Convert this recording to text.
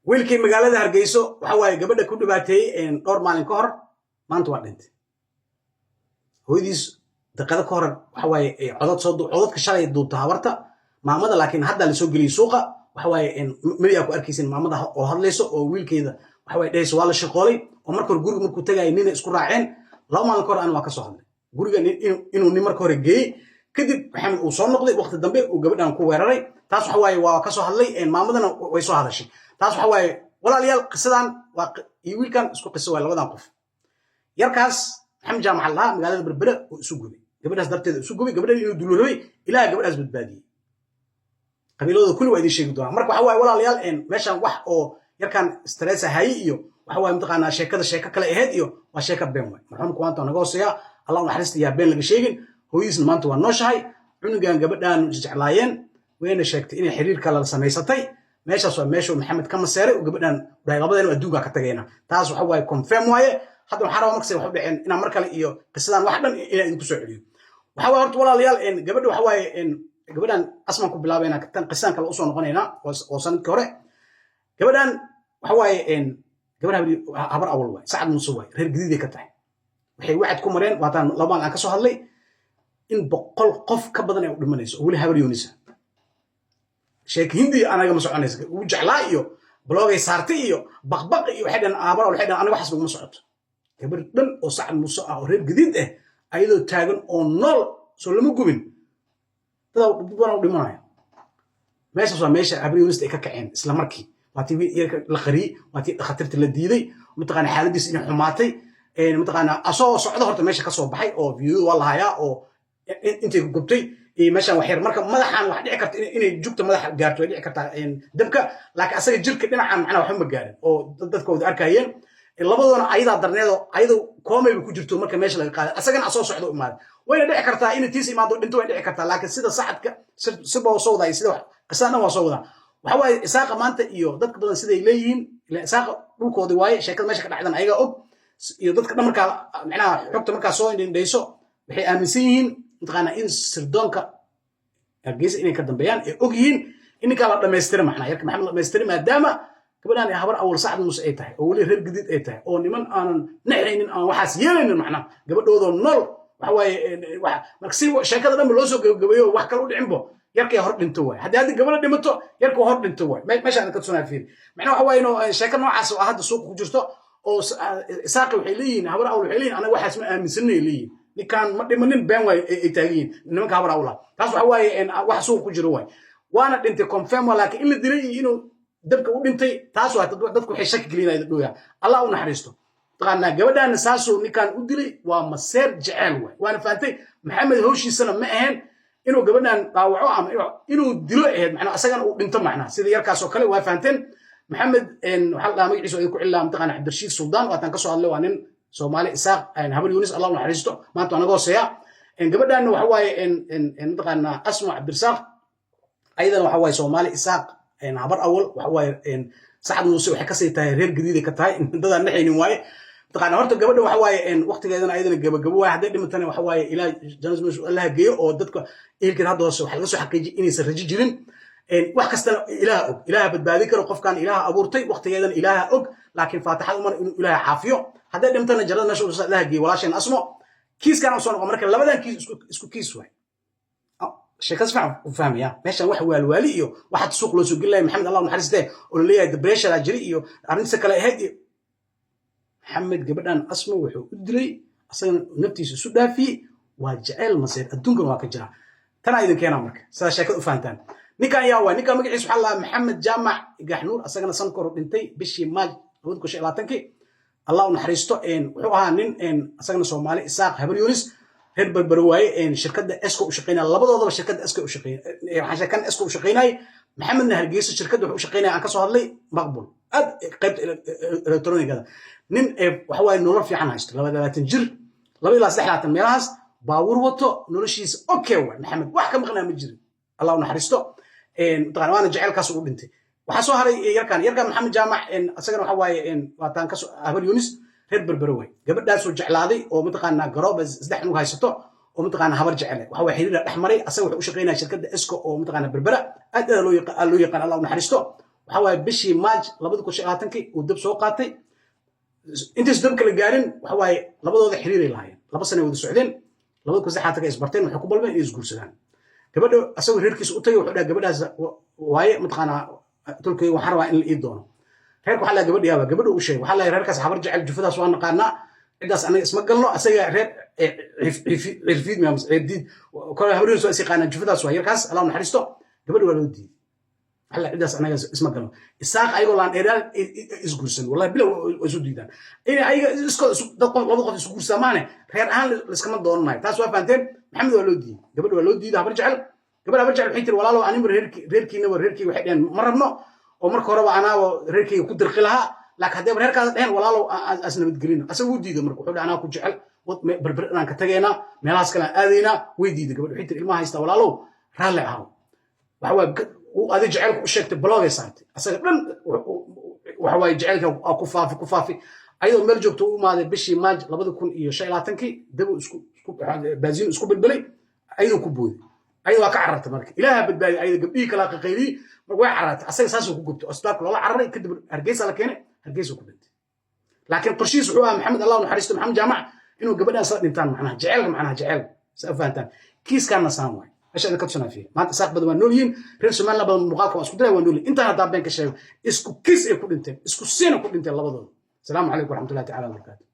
Wiilkii magaalada Hargeyso waxa waaye gabadha ku dhibaateeyey dhowr maalin ka hor, maanta waa dhintay. Hooyadiis daqiiqado ka hor waxa waaye codad soo, codadka shalay duubta habarta maamada, laakiin hadda la soo geliyey suuqa. Waxa waaye meliyaa ku arkaysin maamada oo hadlayso oo wiilkeeda waxa waaye dhehayso waa la shaqoolay, oo marka hore guriga markuu tagayay nina isku raaceen. 2 maalin ka hor ana waa ka soo hadlay guriga inuu nin marka hore geeyey, kadib Maxamed uu soo noqday, waqti dambe uu gabadhan ku weeraray. Taas waxa waaye waa ka soo hadlay, maamadana way soo hadashay. Taas waxa waaye, walaalayaal, qisadan waa iyo wiilkan isku qiso waay. Labadan qof, yarkaas Maxamed Jaamac lahaa, magaalada Berbere oo isu gubay gabadhaas darteeda isu gubay, gabadhan inuu dulo rabay, Ilaah gabadhaas badbaadiyey. Qabiiladooda kulli waa idin sheegi doonaa. Marka waxa waaye, walaalayaal, meeshan wax oo yarkan stress haye iyo waxa waaye mataqaanaa sheekada sheeko kale ahayd iyo waa sheeka been waay. Marxuumka maanta waa naga hooseeya, Allah u naxariista, yaa been laga sheegin. Hooyadiisna maanta waa nooshahay. Cunugan gabadhan isjeclaayeen, wayna sheegtay inay xiriir kale la samaysatay. Meeshaas waa meeshuu Maxamed ka maseeray oo gabadhan dhahay labadeena adduunka ka tagayna. Taas waxa waaye confirm waaye. Hadda waxaan rabaa markase wax u dhaceen inaan mar kale iyo qisadan wax dhan inaan idinku soo celiyo. Waxa waaye horta, walaalayaal, gabadha waxa waaye gabadhan Asmaan ku bilaabayna, tan qisadan kale usoo noqonaynaa oo sanadkii hore. Gabadhan waxa waaye gabadh Habar Awal waay, Sacad Muuse waay, reer Gadiiday ka tahay. Waxay wacad ku mareen, waataan 2 maalin aan ka soo hadlay, in 100 qof ka badan ay u dhimanayso oo weli Habar Yoonisa. Sheek Hindi anaga ma soconaysa, ugu jeclaa iyo block-gay saartay iyo baqbaq iyo waxay dhaheen Habar Awal, waxay dhaheen anaga waxaas naguma socoto. Gabar dhan oo Sacad Muuse ah oo reer Gadiid ah, ayadoo taagan oo nool soo lama gubin, dad badan u dhimanaya. Meeshaas waa meesha Habar Yoonista ay ka kaceen isla markii. Waa tii la qariyey, waa tii dhakhaatiirta la diiday, mataqaana xaaladiis inay xumaatay, mataqaana asagoo socdo horta meesha ka soo baxay oo video waa la hayaa oo intay gubtay iyo meeshaan wax yar. Marka madaxan wax dhici karta inay jugta madaxa gaarto, way dhici kartaa dabka, laakiin asaga jirka dhinacan macnaha waxba ma gaarin oo dadkooda arkayeen. Labadoona ayadaa darneedoo ayadoo koomayba ku jirto marka meesha laga qaaday, asagana asoo socdo imaaday. Wayna dhici kartaa inay tiisa imaado dhinto, way dhici kartaa, laakiin sida Sacadka siba waa soo wadaa iyo sida qisadan dhan waa soo wadaa. Waxa waaye Isaaqa maanta iyo dadka badan siday leeyihiin, ila Isaaqa dhulkoodii waaye, sheekada meesha ka dhacdan ayagaa og iyo dadka dhan. Markaa macnaha xogta markaa soo indhindhayso, waxay aaminsan yihiin mataqaanaa in sirdoonka Hargeysa inay ka dambeeyaan, ay og yihiin in ninkaa la dhamaystira, macnaha yarka Maxamed la dhamaystira, maadaama gabadhan ay Habar Awal, Sacad Muuse ay tahay oo weli reer Gadiid ay tahay oo niman aanan naxaynin, aan waxaas yeelaynin, macnaha gabadhoodoo nool. Waxa waaye marka si sheekada dhanba loo soo gabagabeeyo, wax kale u dhicinbo, yarkay hor dhinto waay. Haddii hadda gabadha dhimato, yarka hor dhinto waay. Meeshaan ka tusanaa fiiri, macnaha waxa waaye inuu sheeko noocaas oo hadda suuqa ku jirto oo Isaaqi waxay leeyihiin, Habar Awal waxay leeyihin anaga waxaas ma aaminsanay leeyihin, ninkaan ma dhimanin, been waay ay taagan yihiin nimanka Habar Awla. Taas waxa waaye wax suuqa ku jiro waay. Waana dhintay, confirm waa, laakiin in la dilay iyo inuu dabka u dhintay, taas waa dadku waxay shaki gelinaya dhowya. Allah u naxariisto. Taqaanaa gabadhaana saasuu ninkaan u dilay, waa maseer jeceel waay, waana fahantay. Maxamed hawshiisana ma ahayn inuu gabadhan dhaawaco ama inuu dilo ahayd, macnaa asagana uu dhinto, macnaa sida yarkaas oo kale, waa fahanteen. Maxamed waxaa la dhahaa magaciisa ay ku cilaa mataqaana Cabdirashiid Suldaan, waataan ka soo hadlay, waa nin Soomaali Isaaq Habar Yunis. Allah u naxariisto, maanta waa naga hooseeya. Gabadhanna waxa waaye mataqaanaa Asma Cabdirasaaq, ayadana waxa waaye Soomaali Isaaq Habar Awal, waxa waaye Sacad Muuse, waxay kasii tahay reer Gadiiday ka tahay, dadaan naxaynin waaye. Mataqaana horta gabadha waxa waaye waqtigeedana ayadana gabagabo waaye. Hadday dhimatana waxa waaye Ilaah jannada meeshu Allah geeyo, oo dadka ehelkeeda hadda hoose waxa laga soo xaqiijiyay inaysan rajo jirin. Wax kastana Ilaah og, Ilaah badbaadin karo qofkan, Ilaah abuurtay, waqtigeedana Ilaah og, laakiin faatixada umar inuu Ilaah caafiyo. Hadday dhimtana jannada meesha Ilaah geeyo walaasheen Asmo. Kiiskan usoo noqon marka, labadan kiis isku kiis waay. Sheekada si fiican u fahmaya. Meeshan wax waalwaali iyo waxaad suuq loo soo gelilaya Maxamed, Allah naxariistee, oo la leeyahay depression jiri iyo arrintiisa kale ahayd. Iyo Maxamed gabadhan Asma wuxuu u dilay, asagana naftiisa isu dhaafiyey, waa jeceyl maseer, adduunkan waa ka jira. Tanaa idin keenaa marka sidaa sheekada u fahantaan. Ninkan yaa waay? Ninkan magaciisa waxaa lahaa Maxamed Jaamac Gaxnuur, asagana sanadka hore dhintay bishii Maaj 2025-kii, Allah u naxariisto. Wuxuu ahaa nin asagana Soomaali Isaaq Habar Yunis, reer Berbere waaye. Shirkadda Esco u shaqeynaya, labadoodaba shirkadda Esco u shaqeynaya. Waxaan sheekan Esco u shaqeynayay, Maxamedna Hargeysa shirkadda wuxuu u shaqeynaya aan ka soo hadlay, Maqbul, aad qaybta electronicada. Nin waxa waaye nolol fiican haysto, 22 jir, 22 ilaa 23 meelahaas, baabuur wato, noloshiisa okay waay. Maxamed wax ka maqnaa ma jirin, Allah u naxariisto. Mataqana waana jaceylkaas ugu dhintay. Waxaa soo haray yarkan Maxamed Jaamac, asagana waxa waaye waataan kasoo Habar Yunis, reer Berbere waay. Gabadhaasuu jeclaaday oo mataqaanaa garooba, saddex cunug haysato oo mataqaanaa Habar Jecele. Waxa waye xiriira dhex maray. Asaga wuxuu u shaqeynaya shirkadda Esco oo mataqaanaa Berbera, aad aad loo yaqaan, Allah u naxariisto. Waxa waaye bishii March 2025-kii uu dab soo qaatay. Intays dabka la gaarin, waxa waaye labadooda xiriiray lahaayeen. 2 sano ay wada socdeen. 2023-ka isbarteen, waxay ku balmeen inay isguursadaan. Gabadha asagoo reerkiisa u tagay, wuxuu dhahay: "Gabadhaas waaye, mataqaanaa, tolkay, waxaan rabaa in la ii doono." Reerka waxaa laha gabadha yaaba gabadha u sheegay, waxaa laha reerkaas Habar Jecel, jufadaas waa naqaanaa, ciddaas anaga isma galno. Asaga reer Cirfiid miya mise Cirdiid kole, habrihiis waa is yaqaanaa, jufadaas waa yarkaas, Allah naxariisto. Gabadha waa loo diiday. Waxaa laha ciddaas anaga isma galno. Isaaq ayagoo laan dheeraal isguursan, wallahi bilow waa isu diidaan inay ayaga iskooda dad qof laba qof isguursaa maane, reer ahaan laiskama doonanayo. Taas waa fahanteen. Maxamed waa loo diiday, gabadha waa loo diiday Habar Jecel. Gabadha Habar Jecel waxay tiri: "Walaalow, anigu reerkiinaba reerkii waxay dheheen ma rabno, oo marka horeba anaaba reerkayga ku dirqi lahaa, laakiin haddayba reerkaas dheheen, walaalow, as nabadgelino." Asaga wuu diiday. Marka wuxuu dhahay: "Anaa ku jecel, Berber inaan ka tagaynaa, meelahaas kale aan aadaynaa." Way diiday gabadha. Waxay tiri: "Ilmaha haystaa, walaalow, raalli ahaw." Waxa waaye adi jaceylka u sheegtay, block ay saartay asaga dhan. Waxa waaye jaceylka ku faafi, ku faafi. Ayadoo meel joogto u imaaday bishii March 2025-kii, dabu isku baasiin isku bilbilay, ayadoo ku booday. Ayada waa ka carartay. Marka Ilaaha badbaadiyay ayada, gabdhihii kala qaqayliyey. Marka way carartay, asaga saasuu ku gubtay. Cusbitaarka loola cararay, kadib Hargeysa la keenay, Hargeysa ku dhintay. Laakiin qorshihiis wuxuu ahaa, Maxamed, Allah naxariisto, Maxamed Jaamac, inuu gabadhaan isla dhintaan. Macnaha jaceylka, macnaha jaceyl sa fahantaan. Kiiskaana saan waay. Meesha idinka tusanaa fiir, maanta Isaaq badan waa nool yihiin, reer Somaliland badan muuqaalka waa isku diray, waa nool yihiin. Intaan haddaa been ka sheego, isku kiis ay ku dhinteen, isku siina ku dhinteen labadooda. Asalaamu calaykum waraxmatullahi tacala wabarakaatu.